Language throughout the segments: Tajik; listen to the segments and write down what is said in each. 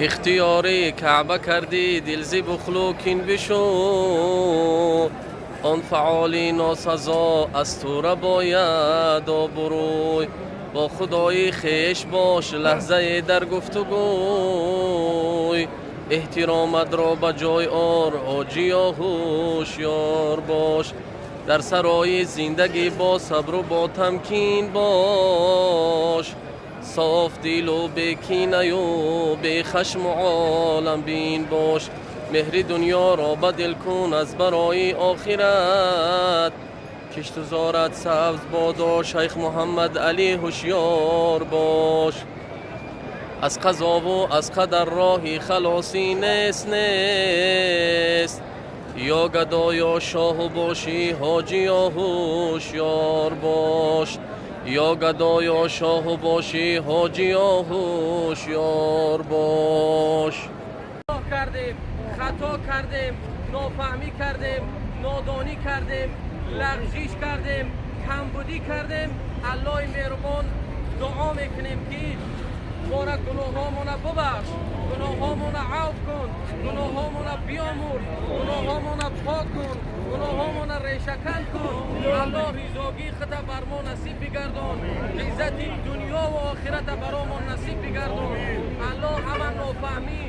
Ихтиёри Каъба кардӣ, дил зи бухлу кин бишӯ. Он фаъоли носазо аз ту рабояд обрӯй. Бо Худои хеш бош лаҳзае дар гуфтугӯй. Эҳтироматро ба ҷой ор, ҳоҷиё, ҳушёр бош. Дар сарои зиндагӣ бо сабру бо тамкин бош. Соф дилу бекинаю бехашму оламбин бош. Меҳри дунёро ба дил кун аз барои охират. Кишту зорат сабз бодо, Шайх Муҳаммад Алӣ, ҳушёр бош. Аз қазову аз қадар роҳи халосӣ нест, нест. Ё гадо, ё шоҳу бошӣ, ҳоҷиё, ҳушёр бош. Ё гадо, ё шоҳу бошӣ, ҳоҷиё, ҳушёр бош. Кардем, хато кардем, нофаҳмӣ кардем, нодонӣ кардем, лағжиш кардем, камбудӣ кардем. Аллоҳи меҳрубон, дуо мекунем, ки мора гуноҳҳомона бубахш, гуноҳҳомона афв кун, гуноҳҳомона биёмурз, гуноҳҳомона пок кун, гуноҳҳомона решакан кун. Аллоҳ, ризогии худа бар мо насиб бигардон, иззати дунёву охирата баромон насиб бигардон. Аллоҳ, ҳама нофаҳмӣ,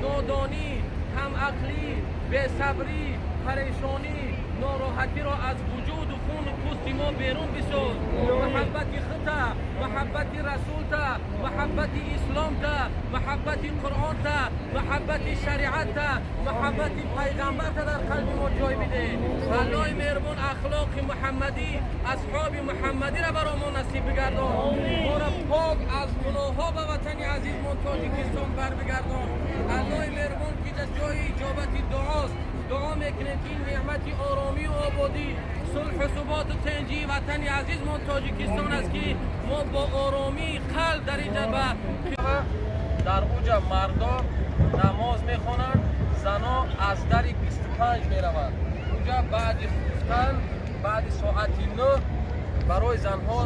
нодонӣ, камақлӣ, бесабрӣ, парешонӣ, нороҳатиро аз вуҷуду хуну пӯсти мо берун бисоз. Муҳаббати хута, муҳаббати расулта, муҳаббати исломта, муҳаббати Қуръонта, муҳаббати шариатта, муҳаббати пайғамбарта дар қалби мо ҷой биде. Аллоҳи меҳрубон, ахлоқи муҳаммадӣ, асҳоби муҳаммадиро баро мо насиб бигардон. Моро пок аз гуноҳҳо ба ватани азизмон Тоҷикистон барбигардон. Аллоҳи меҳрубон, ки дар ҷои иҷобати дуост, дуо мекунем, ки ин неъмати оромию ободӣ, сулҳу суботу тинҷии ватани азизмон Тоҷикистон аст, ки мо бо оромии қалб дар инҷа ба дар уҷа мардо намоз мехонанд, зано аз дари 25 мераванд. Уҷа баъди хуфтан, баъди соати 9 барои занҳо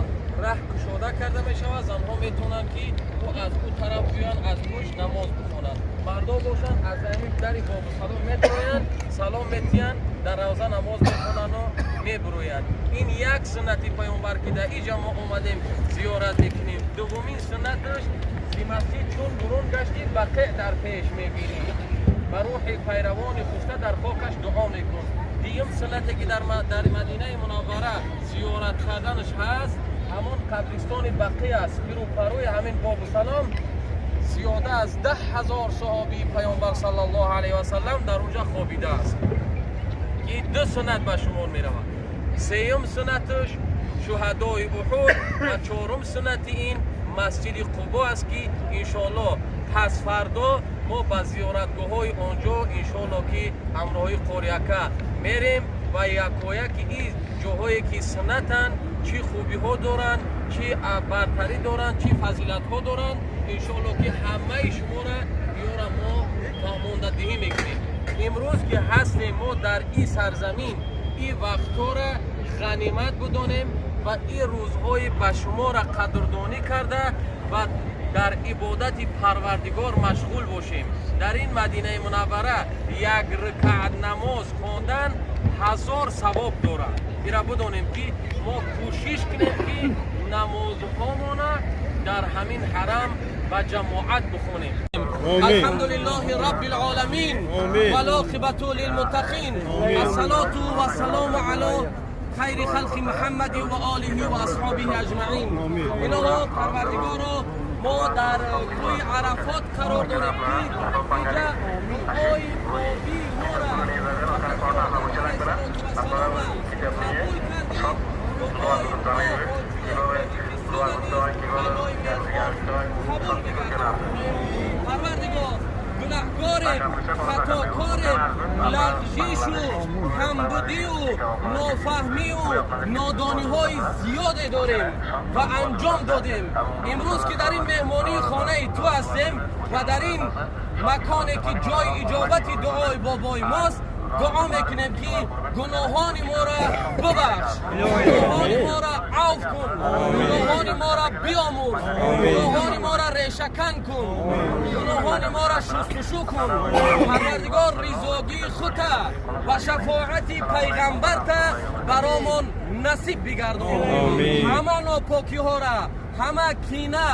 раҳ кушода карда мешавад. Занҳо метавонанд, ки ӯ аз ӯ тараф биёянд, аз пушт намоз бихонанд. Мардо бошанд, аз ҳамин дари Бобусалом метроянд, салом метиҳанд, дар равза намоз мехонану мебуроянд. Ин як суннати паёнбар, ки дар иҷа мо омадем, зиёрат мекунем. Дуввумин суннаташ: зи масҷид чун бурун гаштӣ, Бақеъ дар пеш мебинӣ, ба рӯҳи пайравони хуфта дар хокаш дуо мекун. Дуюм суннате, ки дар Мадинаи Мунаввара зиёрат карданаш ҳаст, ҳамон қабристони Бақӣ аст, ки рӯпарӯи ҳамин Бобусалом зиёда аз 10 000 саҳобии паёнбар саллаллоҳу алайҳи васаллам дар онҷа хобидааст, ки ду суннат ба шумор меравад. Сеюм суннаташ шуҳадои Уҳуд ва чорум суннати ин масҷиди Қубо аст, ки иншоалло пас фардо мо ба зиёратгоҳҳои онҷо, иншоалло, ки ҳамроҳи қорияка мерем ва якояки ин ҷоҳое, ки суннатанд, чӣ хубиҳо доранд, чӣ бартарӣ доранд, чӣ фазилатҳо доранд, иншоалло, ки ҳамаи шуморо биёра мо фаҳмондадиҳӣ мекунем. Имрӯз ки ҳастем мо дар ин сарзамин, ин вақтҳоро ғанимат бидонем ва ин рӯзҳои ба шуморо қадрдонӣ карда ва дар ибодати Парвардигор машғул бошем. Дар ин Мадинаи Мунаввара як ракаат намоз хондан 1000 савоб дорад. Ира бидонем, ки мо кӯшиш кунем, ки намозҳомона дар ҳамин ҳарам ба ҷамоат бихонем. الحمد لله رب العالمين والعاقبة للمتقين، الصلاة والسلام على خير خلق محمد وآله وأصحابه أجمعين. الهی پروردگارا، ما در کوی عرفات قرار داریم که اینجا دعای بابی ما را قبول کردیم. دعای ما قبول بگردان. پروردگار، گناهکاریم، خطاکاریم، لغزش و کمبودی و нофаҳмию нодониҳои зиёде дорем ва анҷом додем. Имрӯз ки дар ин меҳмонии хонаи ту ҳастем ва дар ин маконе, ки ҷои иҷобати дуои бобои мост. Дуо мекунем, ки гуноҳони моро бубахш, гуноҳони моро афв кун, гуноҳони моро биомурз, гуноҳони моро решакан кун, гуноҳони моро шустушу кун. Парвардигор, ризогии худта ва шафоати пайғамбарта баромон насиб бигардон. Ҳама нопокиҳора, ҳама кина,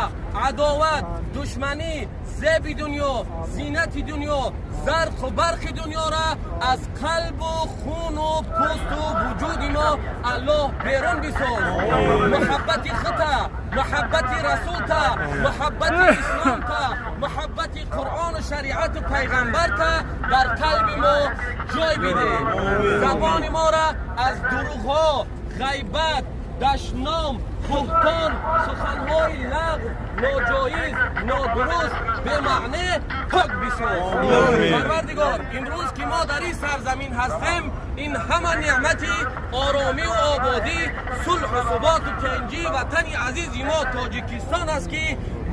адоват, душманӣ, зеби дунё, зинати дунё, зарқу барқи дунёра аз қалбу хуну пӯсту вуҷуди мо Аллоҳ берун бисоз. Муҳаббати хута, муҳаббати расулта, муҳаббати исломта, муҳаббати Қуръону шариату пайғамбарта дар қалби мо ҷой биде. Забони мора аз дурӯғҳо, ғайбат, дашном, буҳтон, суханҳои лағв, ноҷоиз, нодуруст, бемаъне пок бисоз. Парвардигор, имрӯз ки мо дар ин сарзамин ҳастем, ин ҳама неъмати оромию ободӣ, сулҳу суботу тинҷии ватани азизи мо Тоҷикистон аст, ки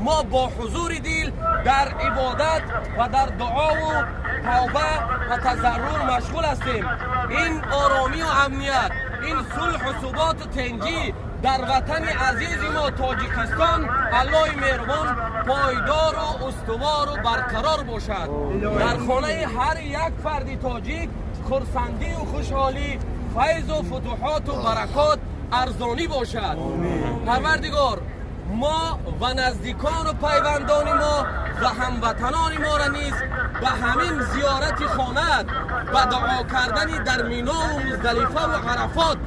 мо бо ҳузури дил дар ибодат ва дар дуову тавба ва тазарруъ машғул ҳастем. Ин оромию амният, ин сулҳу суботу тинҷӣ дар ватани азизи мо Тоҷикистон, Аллоҳи меҳрубон, пойдору устувору барқарор бошад. Дар хонаи ҳар як фарди тоҷик хурсандию хушҳолӣ, файзу футуҳоту баракот арзонӣ бошад. Парвардигор, мо ва наздикону пайвандони мо ва ҳамватанони моро низ ба ҳамин зиёрати хонаат, ба дуо кардани дар Минову Муздалифаву Арафот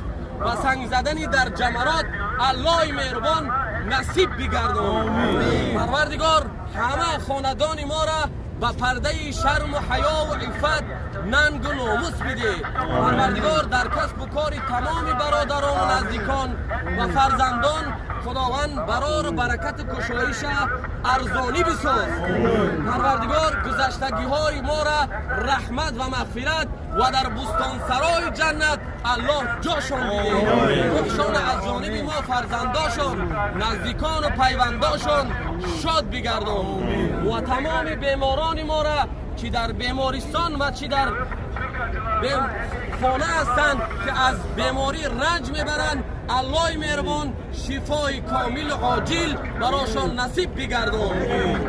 ва санг задани дар Ҷамарот Аллоҳи меҳрубон насиб бигардон. Парвардигор, ҳама хонадони моро ба пардаи шарму ҳаёву иффат, нангу номус бидеҳ. Парвардигор, дар касбу кори тамоми бародарону наздикон ва фарзандон Худованд барору баракату кушоиша арзонӣ бисоз. Парвардигор, гузаштагиҳои моро раҳмат ва мағфират ва дар бӯстонсарои ҷаннат Аллоҳ ҷошон бидеҳ. Рӯҳшона аз ҷониби мо, фарзандошон, наздикону пайвандошон шод бигардон ва тамоми беморони моро, чӣ дар бемористон ва чӣ дар хона ҳастанд, ки аз беморӣ ранҷ мебаранд, Аллоҳи меҳрубон шифои комилу оҷил барошон насиб бигардон.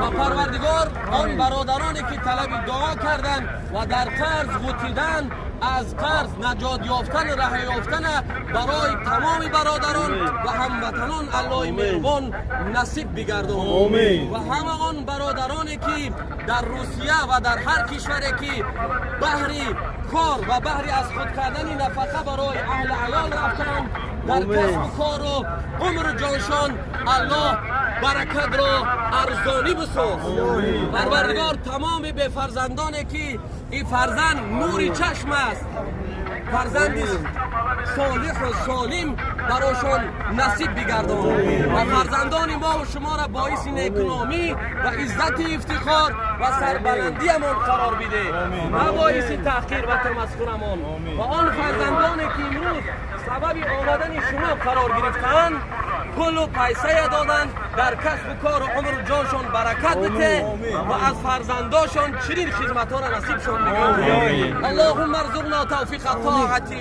Ва Парвардигор, он бародароне ки талаби дуо карданд ва дар қарз ғутидан, аз қарз наҷот ёфтан, раҳ ёфтана барои тамоми бародарон ва ҳамватанон Аллоҳи меҳрубон насиб бигардон. Ва ҳама он бародароне ки дар Русия ва дар ҳар кишваре ки баҳри кор ва баҳри аз худ кардани нафақа барои аҳли аёл рафтанд, дар касбу кору умру ҷоншон Аллоҳ баракатро арзонӣ бисоз. Парвардигор, тамоми бефарзандоне ки ин фарзанд нури чашм аст, фарзанди солиҳу солим барошон насиб бигардон ва фарзандони мову шуморо боиси некуномӣ ва иззати ифтихор ва сарбаландиамон қарор бидеҳ, на боиси таҳқир ва тамасхурамон. Ва он фарзандоне ки имрӯз сабаби омадани шумо қарор гирифтаанд, пулу пайсая доданд, дар касбу кору умру ҷоншон баракат бите ва аз фарзандошон чунин хизматҳоро насибшон бигардон. اللهم ارزقنا توفيق الطاعة،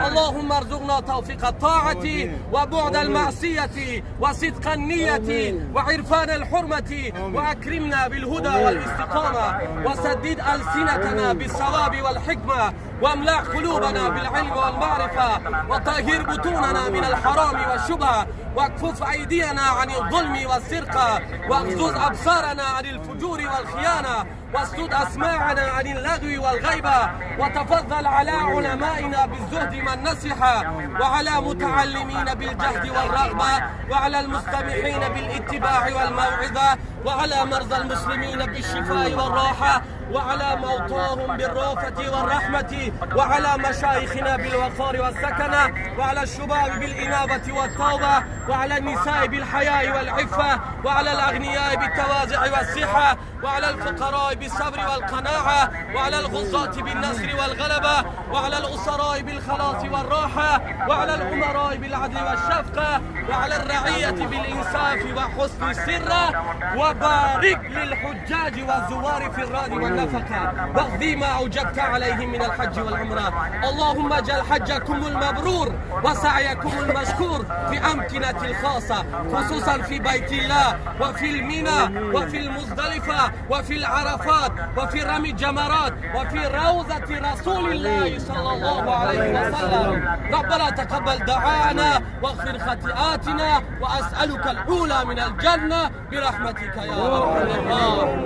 اللهم ارزقنا توفيق الطاعة وبعد المعصية وصدق النية وعرفان الحرمة، وأكرمنا بالهدى والاستقامة، وسدد ألسنتنا بالصواب والحكمة، واملأ قلوبنا بالعلم والمعرفة، وطهر بطوننا من الحرام والشبهة، واكفف أيدينا عن الظلم والسرقة، واغضض أبصارنا عن الفجور والخيانة، واسدد أسماعنا عن اللغو والغيبة، وتفضل على علمائنا بالزهد والنصيحة، وعلى متعلمين بالجهد والرغبة، وعلى المستمعين بالاتباع والموعظة، وعلى مرضى المسلمين بالشفاء والراحة، وعلى موتاهم بالرأفة والرحمة، وعلى مشايخنا بالوقار والسكنة، وعلى الشباب بالإنابة والتوبة، وعلى النساء بالحياء والعفة، وعلى الأغنياء بالتواضع والصحة. وعلى الفقراء بالصبر والقناعة، وعلى الغزاة بالنصر والغلبة، وعلى الأسراء بالخلاص والراحة، وعلى الأمراء بالعدل والشفقة، وعلى الرعية بالإنصاف وحسن السرة. وبارك للحجاج والزوار في الراد والنفقة، واقضي ما أوجبت عليهم من الحج والعمرة. اللهم اجعل حجكم المبرور وسعيكم المشكور في أمكنة الخاصة، خصوصا في بيت الله وفي المنى وفي المزدلفة وفي العرفات وفي رمي الجمرات وفي روضة رسول الله صلى الله عليه وسلم. ربنا تقبل دعاءنا واغفر خطيئاتنا، وأسألك العلى من الجنة برحمتك يا أرحم الراحمين.